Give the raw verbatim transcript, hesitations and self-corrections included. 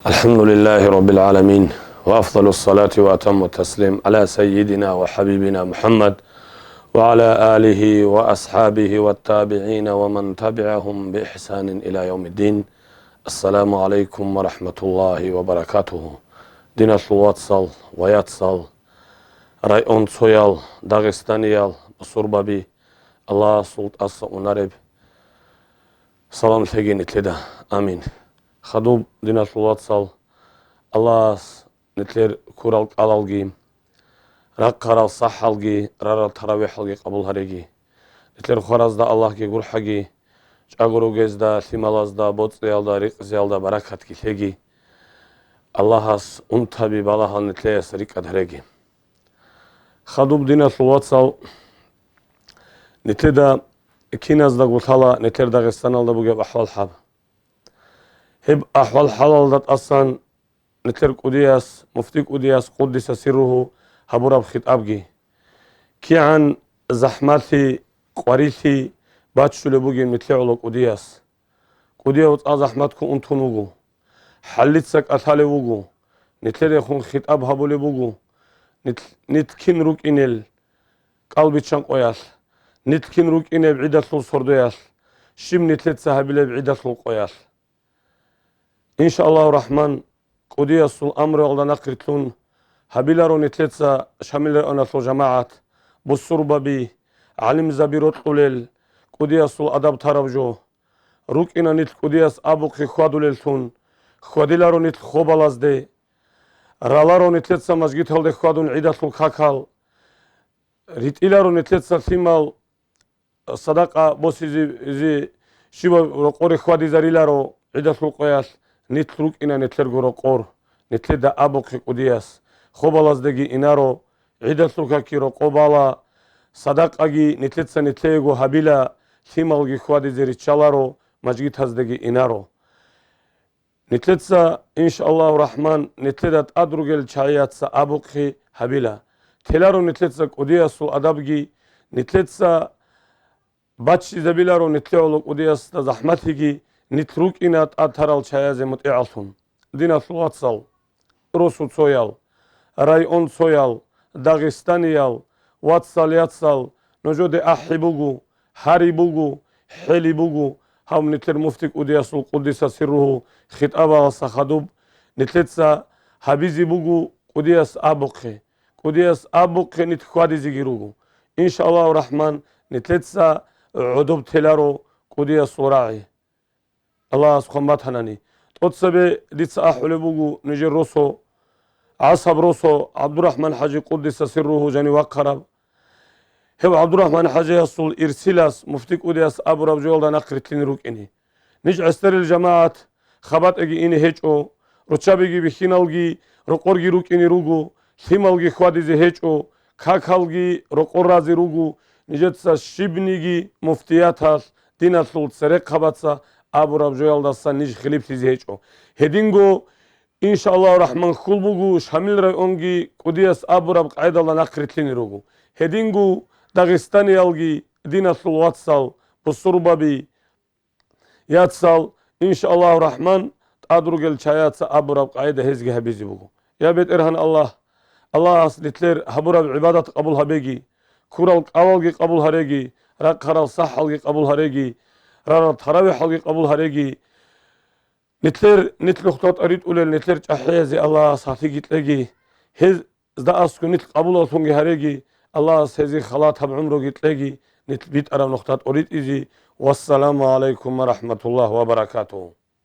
الحمد لله رب العالمين، وأفضل الصلاة وأتم التسليم على سيدنا وحبيبنا محمد وعلى آله وأصحابه والتابعين ومن تبعهم بإحسان إلى يوم الدين. السلام عليكم ورحمة الله وبركاته. Диналъул вацал ва яцал, район цоял, дагъистаниял бусурбаби, Аллагьасул тӀаса унареб салам лъеги нилъеда. Амин. Хадуб, диналъул вацал, Аллагьас нилъер ккурал кӀалалги, рахъарал сахӀалги, рарал таравихӀалги къабул гьареги. Нилъер хваразда Аллагьги гурхӀаги, чӀаго ругезда, лъималазда, боцӀиялда, ризкъиялда баракатги лъеги. Аллагьас унтаби балагьал нилъеяс рикӀкӀад гьареги. Хадуб, диналъул вацал, нилъеда киназдаго лъала нилъер Дагъистаналда бугеб ахӀвал-хӀал. Гьеб ахӀвал-хӀалалда тӀасан нилъер кӀудияс, муфти кӀудияс, къуддиса сирругьу, гьабураб хитӀабги. КигӀан захӀмалъи, къварилъи баччулеб бугеб нилъер гӀоло кӀудияс. КӀудияв цӀа захӀматго унтун вуго. ХӀаллица кӀалъалев вуго. Нилъерехун хитӀаб гьабулеб буго. Нилъ-, нилъ кин рукӀинел кӀалбиччан къоялъ, нилъ кин рукӀинеб гӀидалъул сордоялъ, щиб нилъеца гьабилеб гӀидалъул къоялъ. Иншааллагьу рахман, кӀудиясул амруялда нахърилълъун гьабиларо нилъеца Шамил районалъул жамагӀат, бусурбаби, гӀалимзаби рокьулел, кӀудиясул адаб тараб жо. РукӀина нилъ кӀудияс абухъе хьвадулеллъун, хьвадиларо нилъ хобалазде, раларо нилъеца мажгиталде хьвадун гӀидалъул какал, ритӀиларо нилъеца лъимал, садакъа босизе, зе щибаб рокъоре хьвадизариларо гӀидалъул къоялъ, нилъ рукӀина нилъерго рокъор, нилъеда абухъе кӀудияс, хобалаздеги инаро, гӀидалъул какги рокъо бала, садакъаги нилъеца нилъеего гьабила, лъималги хьвадизе риччаларо, мажгитаздеги инаро. Нилъеца, иншааллагьу рахман, нилъеда тӀад ругел чагӀияца абухъе гьабила. Теларо нилъеца кӀудиясул адабги, нилъеца баччизабиларо нилъер гӀоло кӀудиясда захӀмалъиги, нилъ рукӀина тӀад тарал чагӀиязе мутӀигӀлъун. Диналъул вацал, росу цоял, район цоял, дагъистаниял, вацал-яцал, нужеде ахӀи буго, гьари буго, хӀели буго, гьав нилъер муфти кӀудиясул къуддиса сирругьу хитӀабаласа хадуб, нилъеца гьабизе буго кӀудияс абухъе, кӀудияс абухъе нилъ хьвадизеги руго. Иншааллагьу рахман, нилъеца гӀодоб теларо кӀудиясул рагӀи. Аллагьас хъван батанани. ТӀоцебе дица ахӀулеб буго нижер росо, гӀасаб росо ГӀабдурахӀман-хӀажи къуддиса сирругьу жанив вахъараб. Гьев ГӀабдурахӀман-хӀажиясул ирсилас, муфти кӀудияс абураб жоялда нахърилълъине рукӀине. Ниж гӀесдерил жамагӀат хабатӀеги ине гьечӀо, руччабиги бихьиналги рокъорги рукӀине руго, лъималги хьвадизе гьечӀо, какалги рокъор разе руго, нижеца щибниги муфтияталъ диналъул церехъабаца абураб жоялдаса ниж хилиплъизе гьечӀо. Гьединго, иншааллагьу рахман, хьул буго, Шамил районги кӀудияс абураб къагӀидалда нахърилълъине руго. Гьединго Дагъистаниялги диналъул вацал, бусурбаби, яцал, иншааллагьу рахман, тӀад ругел чагӀияца абураб къагӀида гьезги гьабизе буго. Я БетӀергьан Аллагь, Аллагьас нилъер гьабураб гӀибадат къабул гьабеги, ккурал кӀалалги къабул гьареги, рахъарал сахӀалги къабул гьареги, рарал таравихӀалги къабул гьареги. Нилъер, нилъ нухда тӀоритӀулел нилъер чӀахӀиязе Аллагьас гьалъиги кьеги, гьез зда аскӀун нилъ къабулаллъунги гьареги, Аллагьас гьезие халатаб гӀумруги кьеги, нилъ битӀараб нухда тӀоритӀизе. Вассаламу гӀалайкум ва рахӀматуллагь ва баракатугьу.